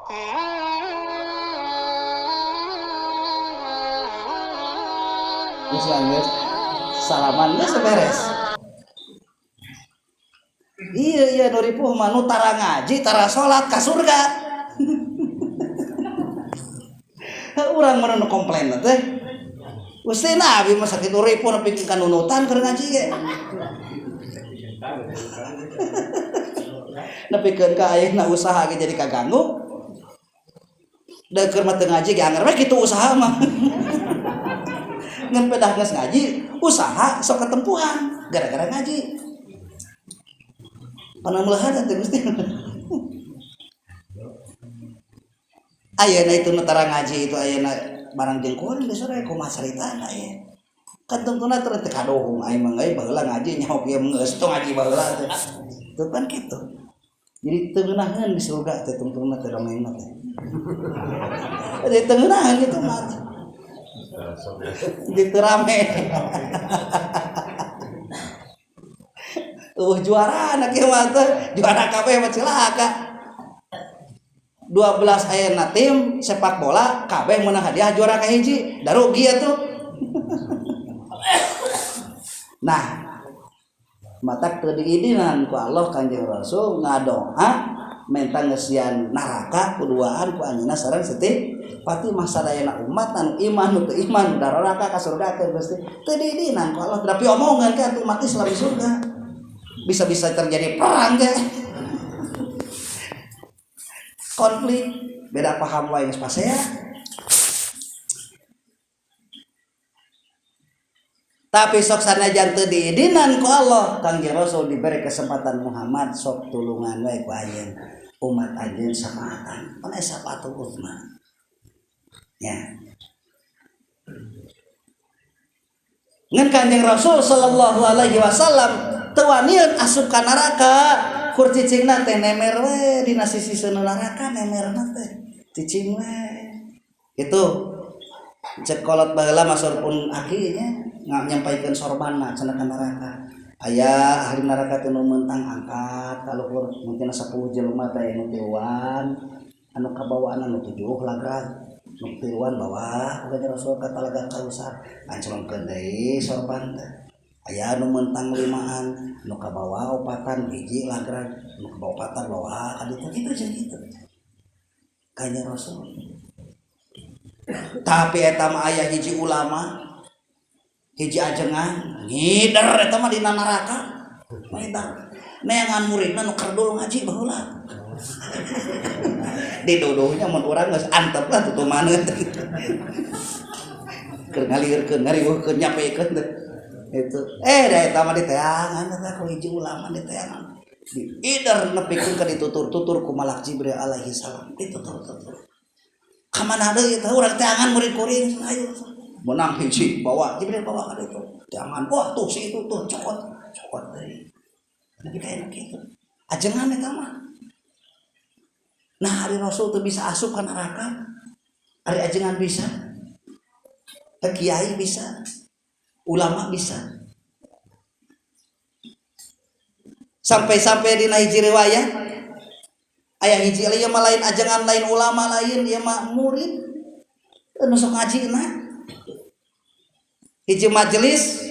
Geus geus salaman geus beres. Iya iya nu ripuh mah nu tara ngaji tara salat ka surga. Urang mah nu komplain teh. Gusti Nabi mah sakitu ripuh nepi ka nunutan keur ngaji ge. Nepikeun ka ayeuna usaha ge jadi kaganggu. Da keur mah teu ngaji ge anger we kitu usaha mah. Ngan pedah geus ngaji, usaha sok ketempuhan gara-gara ngaji. Panameuhan teh Gusti. Ayeuna itu nu tara ngaji itu ayeuna barang jengkuan geus sore kumaha caritana ieu. Kan tungtuna teh teu kadohong aing mah euy baheula ngaji nyaho kieu geus teu ngaji baheula teh. Teu kan kitu. Jadi teu ngeunaheun di surga teh tungtungna teh dongengna teh. Jadi teu ngeunaheun kitu mah. Jadi teu rame. Juara anak ieu mah teh, juara kabeh mah cilaka. 12 ayeuna tim sepak bola kabeh meunang hadiah juara kahiji, da rugi atuh. Nah, matak teu diidinan ku Allah Kanjeng Rasul ngadoa menta ngeusian neraka kuduaan ku anjeunna sareng Siti Fatimah sadayana umat anu iman nu teu iman daroraka ka surga teh Gusti. Teu diidinan ku Allah tapi omongan ka atuh umat Islam di surga. Bisa-bisa terjadi perang teh. Konflik beda paham wae geus pasea. Tapi sok sanajan teu diidinan ku Allah Kangjeng Rasul diberi kesempatan Muhammad sok tulungan wae ku anjeun umat anjeun syafaatan. Mana syafaatul uzma. Ya. Ngan Kangjeng Rasul sallallahu alaihi wasallam teu wanian asup ka neraka kur cicingna teh nemer we dina sisi seuneu neraka nemerna teh cicing we. Itu cek kolot baheula masur pun aki nya nyampaikeun sorbanna cenah ka neraka. Aya ahli neraka teh nu mentang angkat ka luhur mungkin 10 jelema teh nu tiluan anu kabawaan anu 7 lagrag nu tiluan bawa ku Kanjeng Rasul ka talaga Kausar anclongkeun deui sorban teh. Aya anu mentang 5an nu kabawa 4an hiji lagrag nu kabawa 4an bawa ka ditu kitu jeung kitu Kanjeng Rasul. Tapi eta mah aya hiji ulama hiji ajengan ngider eta mah dina neraka ngider neangan muridna nu kerdul ngaji baheula diduduhnya mun urang geus antep lah tutumaneun keur ngalirkeun ngariweuhkeun nyapekeun teh itu da eta mah diteangan eta ku hiji ulama diteangan diider nepikeun ka ditutur-tutur ku Malak Jibril alaihi salam ditutur-tutur ka mana deui teh urang teangan murid kuring ayo menang hiji bawa Jibril bawa ka ditu teangan wah tuh si itu tuh cokot cokot deui nepi ka enak kitu ajengan eta mah. Nah hari Rasul teu bisa asup ka neraka ari ajengan bisa kiai bisa ulama bisa. Sampai-sampai dina hiji riwayat aya hiji ieu mah lain ajengan lain ulama lain ieu mah murid nu sok ngajina hiji majelis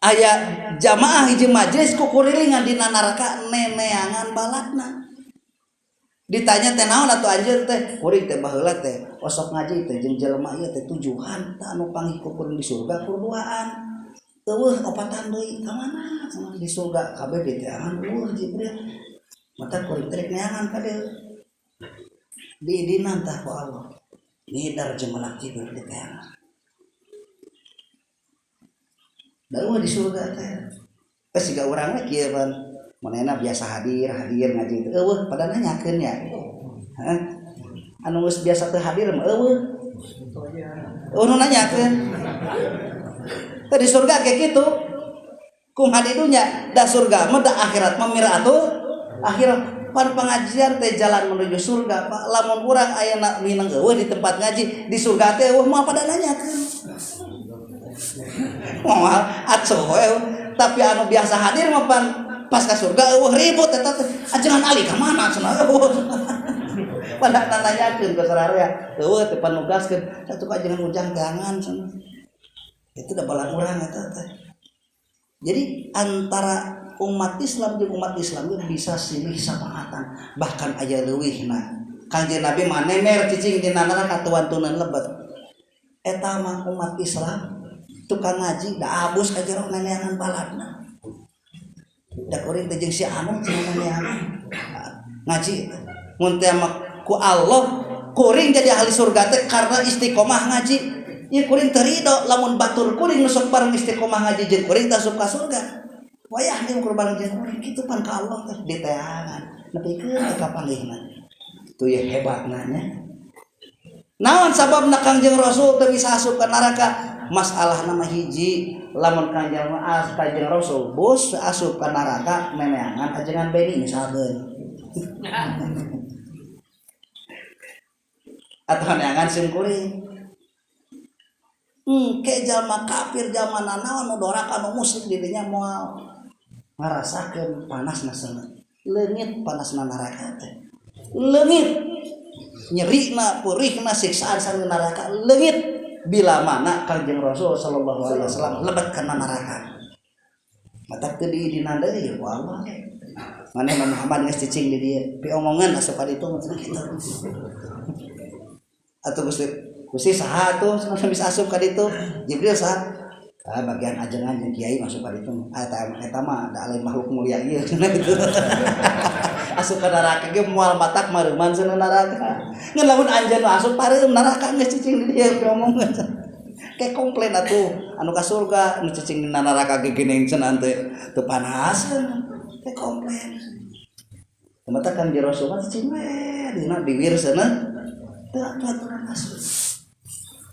aya jamaah hiji majelis kukurilingan dina neraka neneangan balakna. Ditanya teh naon atuh anjeun teh kuring teh baheula teh osok ngaji teh jeung jelema ieu teh tujuhan tah anu panggih ku kuring di surga kurduaan eueuh opatan deui ka mana cenah di surga kabeh diteangan eueuh Jibril mata kuring teh rek neangan ka dieu diidinan tah ku Allah nidar jeung malak Jibril diteangan da eueuh di surga teh geus siga urang we kieu pan manehna biasa hadir hadir ngaji teh eueuh pada nanyakeun nya heuh anu geus biasa teu hadir mah eueuh eueuh nu nanyakeun teh di surga kayak kitu kumaha di dunya da surga mah da akhirat mah miratul akhirat pan pengajian teh jalan menuju surga Pak lamun urang ayeuna mineng eueuh di tempat ngaji di surga teh eueuh moal pada nanyakeun moal atuh we tapi anu biasa hadir mah pan Pas ka surga eueuh ribut eta teh. Ajengan Ali ka mana cenah eueuh. Pada nanyakeun ka sararea, eueuh teh panugaskeun satu ka ajengan Ujang teangan cenah. Itu da balan urang eta teh. Jadi antara umat Islam jeung umat Islam itu bisa silih sapangatan, bahkan aya leuwihna. Kangjeng Nabi mah nemer cicing dina neraka teu wantunan lebet. Eta mah umat Islam tukang ngaji da abus ka jero neneangan baladna. Da kuring teh jeung si anu cenah neneangan ngaji. Mun teh mah ku Allah kuring jadi ahli surga teh karena istiqomah ngaji. Ieu kuring teu rido lamun batur kuring nu sok bareng istiqomah ngaji jeung kuring teh asup ka surga. Wayah nih ukur bareng jeung kuring kitu pan ka Allah teh diteangan. Nepikeun teh kapanggihna. Tuh ya hebatna nya. Naon sababna Kangjeng Rasul teu bisa asup ka neraka? Masalahna mah hiji, lamun Kangjeng Kangjeng Rasul bos asup ka neraka neneangan ajengan Beni misalkeun. Atau neangan sim kuring. Ke jalma kafir jalma nanaon nu doraka nu musyrik di dinya moal ngarasakeun panasna seuneu. Leungit panasna neraka teh. Leungit nyerina purihna siksaan sareng neraka leungit bila mana Kangjeng Rasul sallallahu alaihi wasallam lebet kana neraka. Matak teu diidinan deui ku Allah. Maneh Muhammad geus cicing di dieu, piomongan asup ka ditu cenah kitu. Atuh Gusti Gusti saha atuh cenah bisa asup ka ditu? Jibril saha? Ah bagian ajengan jeung kiai masuk ka ditu. Ah eta mah da lain makhluk mulia ieu cenah kitu. Asup ka neraka ge moal matak mareuman cenah neraka. Ngan lamun anjeun nu asup pareum neraka geus cicing di dieu piomongan. Kayak komplain atuh anu ka surga nu cicing di neraka ge geuning cenah teh teu panaseun. Kayak komplain. Mata kan di Rasul mah cicing we dina diwir cenah teu aturan asup.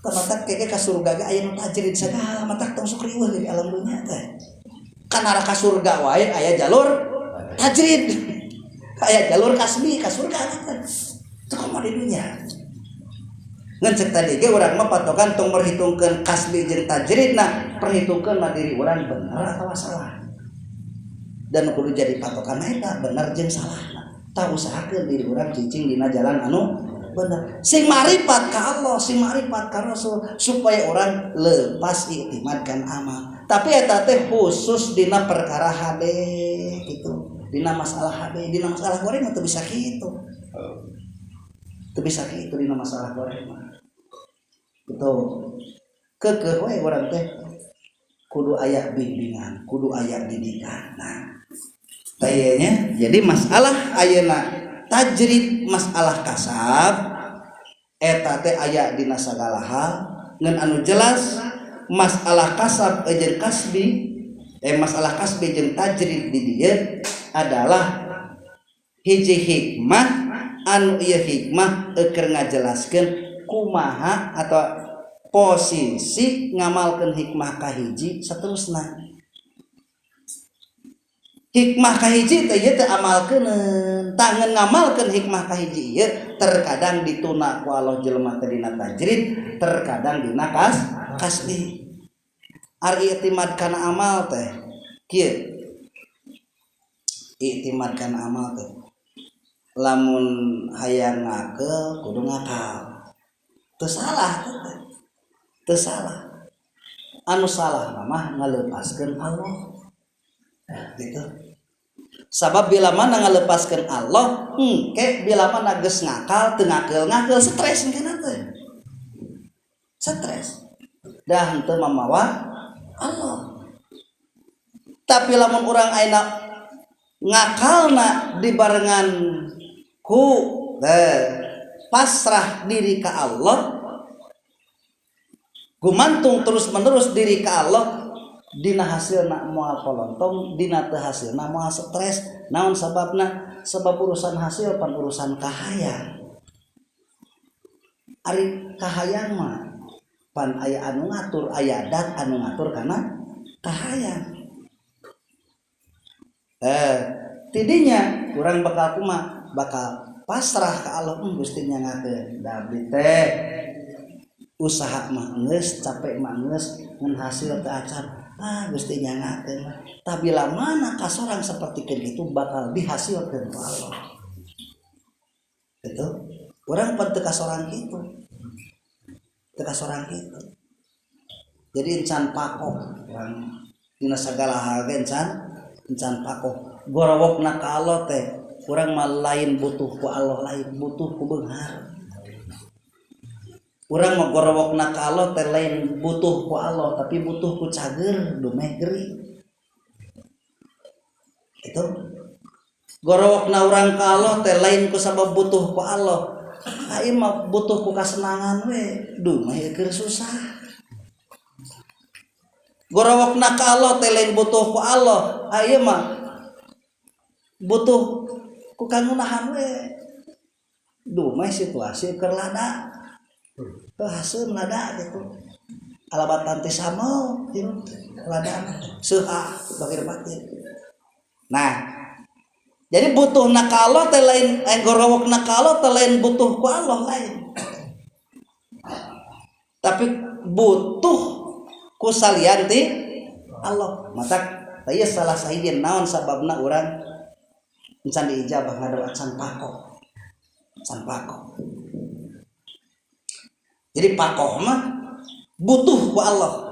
Matak keke ka surga ge aya nu tajrid sagala matak tong sok riweuh di alam dunya teh. Ka neraka surga wae aya jalur tajrid. Aya jalur kasbi ka surga teh. Teu komo di dunya. Ngan cek tadi ge urang mah patokan tong merhitungkeun kasbi jeung tajridna, perhitungkeun mah diri urang bener atawa salah. Dan kudu jadi patokan eta bener jeung salahna. Tah usahakeun diri urang cicing dina jalan anu bener. Sing marifat ka Allah, sing marifat ka Rasul supaya orang lepas iktimad kan amal. Tapi eta teh khusus dina perkara hade gitu. Dina masalah hade, dina masalah goreng mah teu bisa kitu. Teu bisa kitu dina masalah goreng mah. Gitu. Keukeuh we urang teh kudu aya bimbingan, kudu aya didikan. Nah, tayanya jadi masalah ayeuna tajrid masalah kasab eta teh aya dina sagala hal ngan anu jelas masalah kasab jeung kasbi masalah kasbi jeung tajrid di dieu adalah hiji hikmah anu ieu hikmah keur ngajelaskeun kumaha atau posisi ngamalkeun hikmah kahiji saterusna. Hikmah kahiji teh ieu teh amalkeuneun, tangan ngamalkeun hikmah kahiji ieu terkadang dituna ku Allah jelema teh dina tajrid, terkadang dina kasbi. Ari i'timad kana amal teh kieu. I'timad kana amal teh lamun hayang ngakeul kudu ngakal. Teu salah teh. Teu salah. Anu salah mah ngaleupaskeun Allah. Gitu. Sabab bila mana ngalepaskeun Allah, ke bila mana geus ngakal teu ngakeul-ngakeul stres engkena teh. Stres. Dah henteu mamawa Allah. Tapi lamun urang ayeuna ngakalna dibarengan ku pasrah diri ka Allah, gumantung terus-menerus diri ka Allah, dina hasilna moal kolontong, dina teu hasilna moal stres. Naon sababna? Sebab urusan hasil pan urusan kahayang. Ari kahayang mah pan aya anu ngatur, aya dat anu ngatur kana kahayang. Tidinya urang bakal kumaha? Bakal pasrah ka Allah, Gusti nya ngakeun. Da abdi teh usaha mah geus, capek mah geus, ngan hasil teu acan. Ah, Gusti nyangakeun. Tah, bila mana kasorang seperti itu bakal dihasilkan ku Allah. Gitu. Urang pan teu kasorang kitu. Teu kasorang kitu. Jadi encan pakoh urang dina sagala hal ge, encan pakoh. Gorowokna ka Allah teh urang mah lain butuh ku Allah, lain butuh ku beunghar. Urang mah gorowokna ka Allah teh lain butuh ku Allah, tapi butuh ku cager dumeh gering. Itu gorowokna urang ka Allah teh lain ku sabab butuh ku Allah. Aing mah butuh ku kasenangan we, dumeh keur susah. Gorowokna ka Allah teh lain butuh ku Allah, aing mah butuh ku kangunahan we, dumeh situasi keur lada. Haseum lada gitu, alabatan teh sama lada seuha bakir batin. Nah, jadi butuh ka Allah teh lain, gorowokna ka Allah teh lain butuh ku Allah, lain, tapi butuh ku salian ti Allah. Mata ieu salah sahiji naon sababna urang encan diijabah ngadoa, can pakoh, can pakoh. Jadi pakoh mah butuh ku Allah.